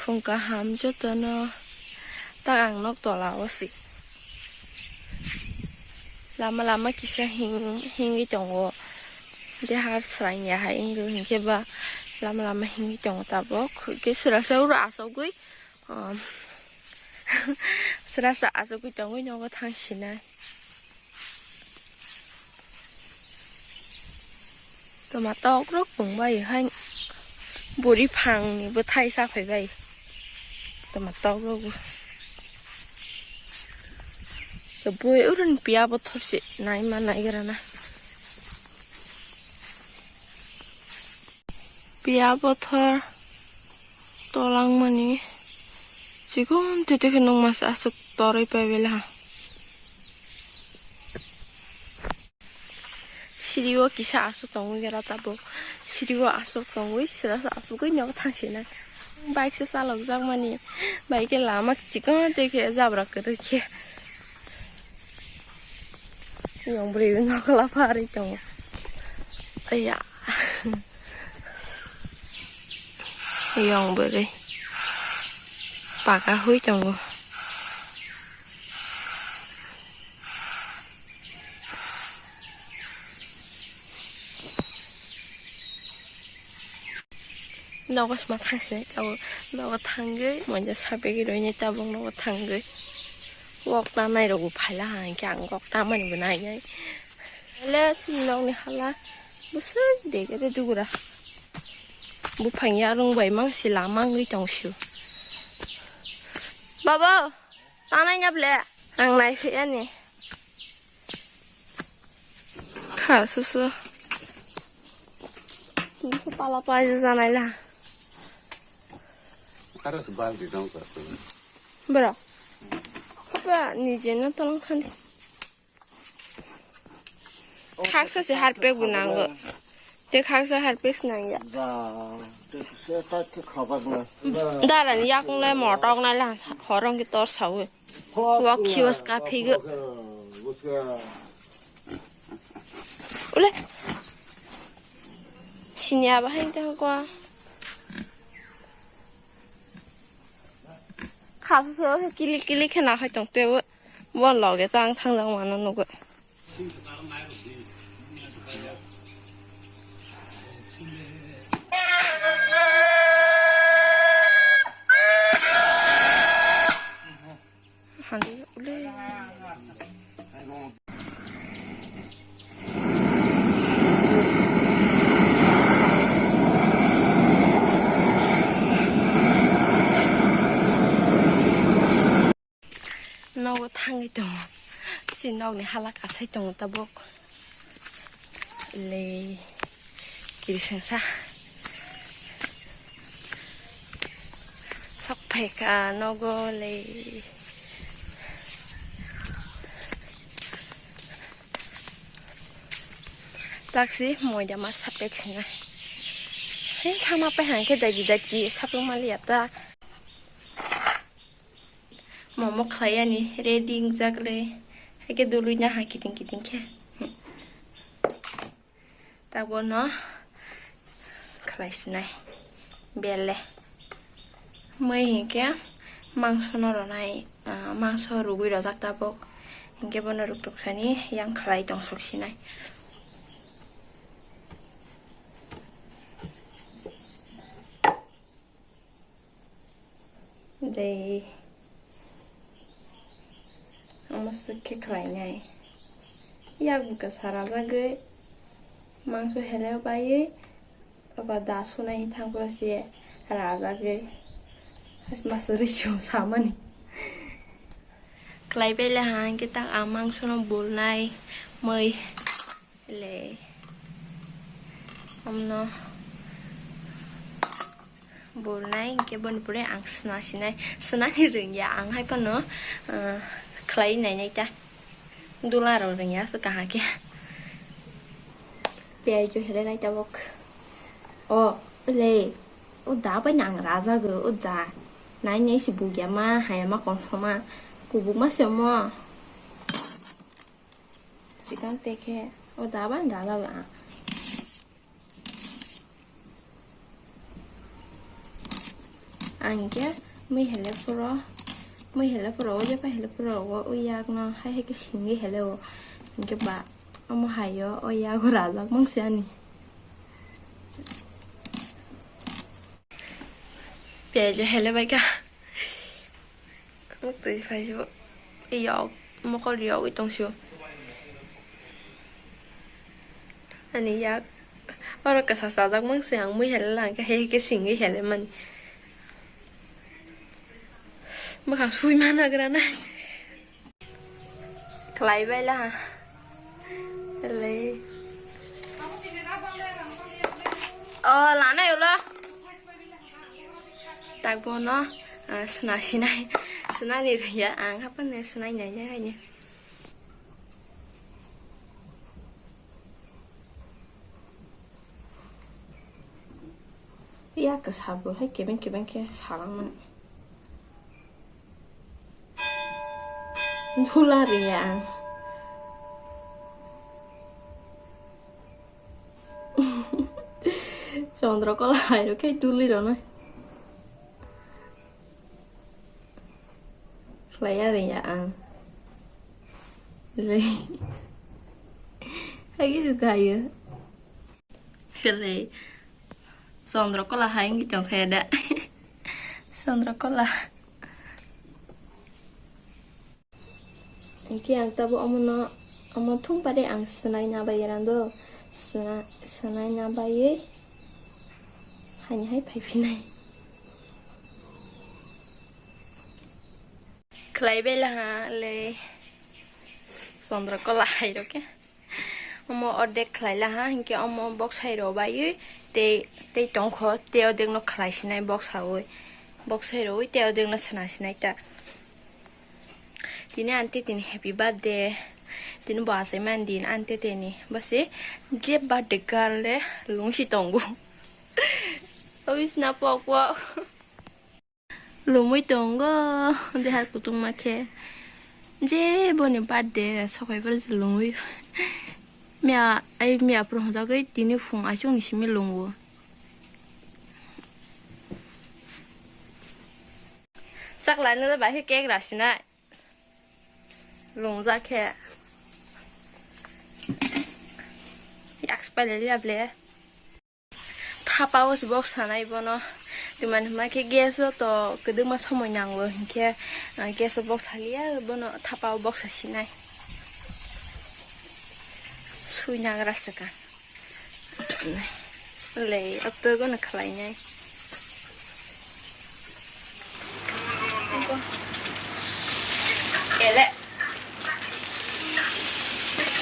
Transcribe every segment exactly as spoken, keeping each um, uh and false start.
Phung kaham jotono, tak ang nok tola o si. Lama lama kisa hing, hingwi tongo. Dehar srang ya hai wngwi hinkhe ba lama lama hingwi tongo tabok. Hwnkhe srasa uro asogwi, um, srasa asogwi tongwi nogo thang sinai. Toma tok rok pung bai hai buri phang ni bwthai sa phai bai. Toma tok rok bo. Bui urun piya bothor se nai ma nai gra na. Piya bothor tolangmani chikon tete khe nung masa aswk torwi pai bela ha. Siri o kisa aswk tongwi gra tabuk. Siri o aswk tongwi sira sa aswk oi nyogo thang sina. Bike se chalok jak mani. Bike lama chikon tete khe jabra kwrwi khe. Yong bwrwi nokla pharwi tongo. Aya. Yong bwrwi. Paka hui tongo. Nogo sma thangsinai tabuk, nogo thangwi monja sapegwi roinai tabuk nogo thangwi. Wok tanai rokbo phaila ha, hinkhe ang wok tamani bo nainai. Le chini nokni hala bwswk degede dugura. Buphang yarwng bai mangsi lama wngwi tongsiu. Babo, tanai na ble? Ang naiphiyani. Kha susu. Nungkhe pala paisa janai la. Aro se balti dong ka. Bro. Apa nije no tolong khandi. Khaksa se harpek bo nango. Te khaksa harpek se nangya. Ja, te, te, ta khe khabar na. Dara ni yakung lai motok nai la horong ki tor sawi. Wak khiwas ka phigo. Ule. Sinya ba hain tang kwa. Kha so kili kili khena hai tong te. Bon loge tang thang jang mano nugo. Nogo thangwi tongo. Chini nokni hala kasai tongo tabuk. Le kirisengsa. Sok phaikha nogo le. Taksi moida ma sapek singa. Hei thama pai hangke daji daji sapung mali ata. Momo khlai ani ready wngjak le. Haikhe dului na ha kiting kiting khe. Tabukno khlai sinai bele. Mui hinkhe mangso no ronai, ah, mangso rugui rojak tabuk. Hinkhe bono ruktuk sani yang khlai tong sok sinai. Dei. Omo se khe khlainai. Yak buka sa rajagwi mangso heleo baiwi obo da sunai thangphuru se rajagwi. Has mas rwsio samani. Khlai bele ha hinkhe tak ang mangsono bulnai mui. Le. Omno. Bulnai hinkhe boni pore ang sna sinai. Snani rwngya ang hai phano, ah, khlai nainai ta. Dula rok rwngya se kaham khe. Piyaj jo hele nai tabuk. O, le. O da bai nang rajago, o da. Nai nai se bugya ma, haya ma konsoma. Kubuk ma se mo. Chikan te khe o da ban da la la. Ang khe mui hele puro, mui hele puro, o jepa hele puro, o, o yak no hai hai khe singwi hele o. Hingke ba, omo hai o, o yago rajak mangsi ani. Piyaj hele bai kha. Twi phai si bo. Yok, mokol yok i tong si o. Ani yak. Oro kasa sajak mang se ang mui hele lang khe, he ke singwi hele mani. Bwkhang sui mana gra nai. Khlai bai la ha. Ele. O, lanai ulo. Tak bono, ah, sna sinai. Snani rwya ang hapan ne snai nai nai haini. Ya ke sabo hai kebeng kebeng ke salang mani. Dhula rwya ang. Chondro kola hai rok khe tuli rw nai. Khlai ya rwya ang. Hai khe khayo. Khlai. Chondro kola hai wngwi tong khe da. Chondro kola. Hingke ang tabuk omono, omo thung pare ang swnai na bai rando. Sna-, swnai na baiwi hani hai phai phinai. Khlai bai laha le Chandra kola hai rok khe. Omo ordek khlai laha, hinkhe omo boksai rok baiwi tei, tei tongkho, tei ordek no khlai sinai boksaui, boksai rokwi tei ordek no sna sinai ta. Tini aunty tini happy birthday, tini bo achai mani din aunty tini, bose je birthday girl le lungsi tongo. Obi sna pok pok. Lumui tongo, dehar kutung ma khe. Je boni birthday, sokai bar je lumui. Mia, ai mia phuru hwnjagwi tini phung aichukni simi lungo. Chakla nila bai khe cake rasinai. Lungjak khe. Yaks pailai liya ble. Thapa o se boksa nai bono. Twi mani hwnba khe gas o to kwdwkma somoi nango, hinkhe, ah, gas o boksa liya, bono thapa o boksa sinai. Sui nagra swkang. Le, o twgo no khlai nai. Ele.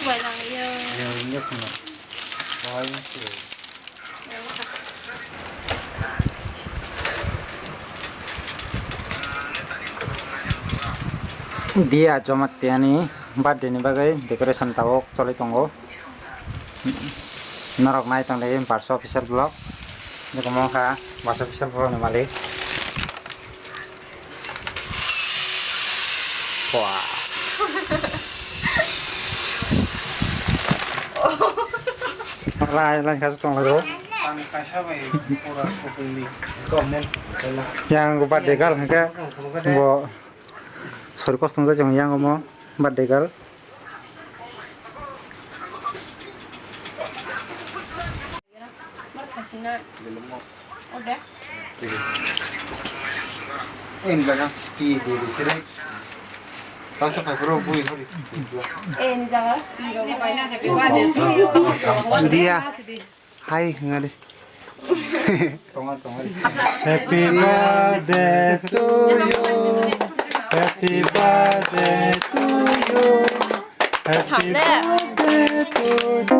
Bai lang yo. Dia Jamatia ni birthday ni bagwi decoration tabuk choli tongo. Norok nai tong di Barsa Official Vlog. Nukung kha Barsa Official Vlog ni malik. Wah. Lai lai kha tong lai ro. Yang go birthday girl hwnkhe bo sori kosong jai jong yang omo birthday girl. Dia. Hai, hwnga de. Happy birthday to you. Happy birthday to you. Happy birthday to you.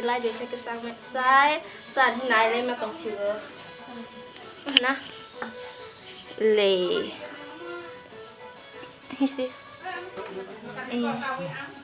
Lai doi se kwchang mai sai, sa hinai lai ma tong sibo. Na. Le. Hisi. Eh.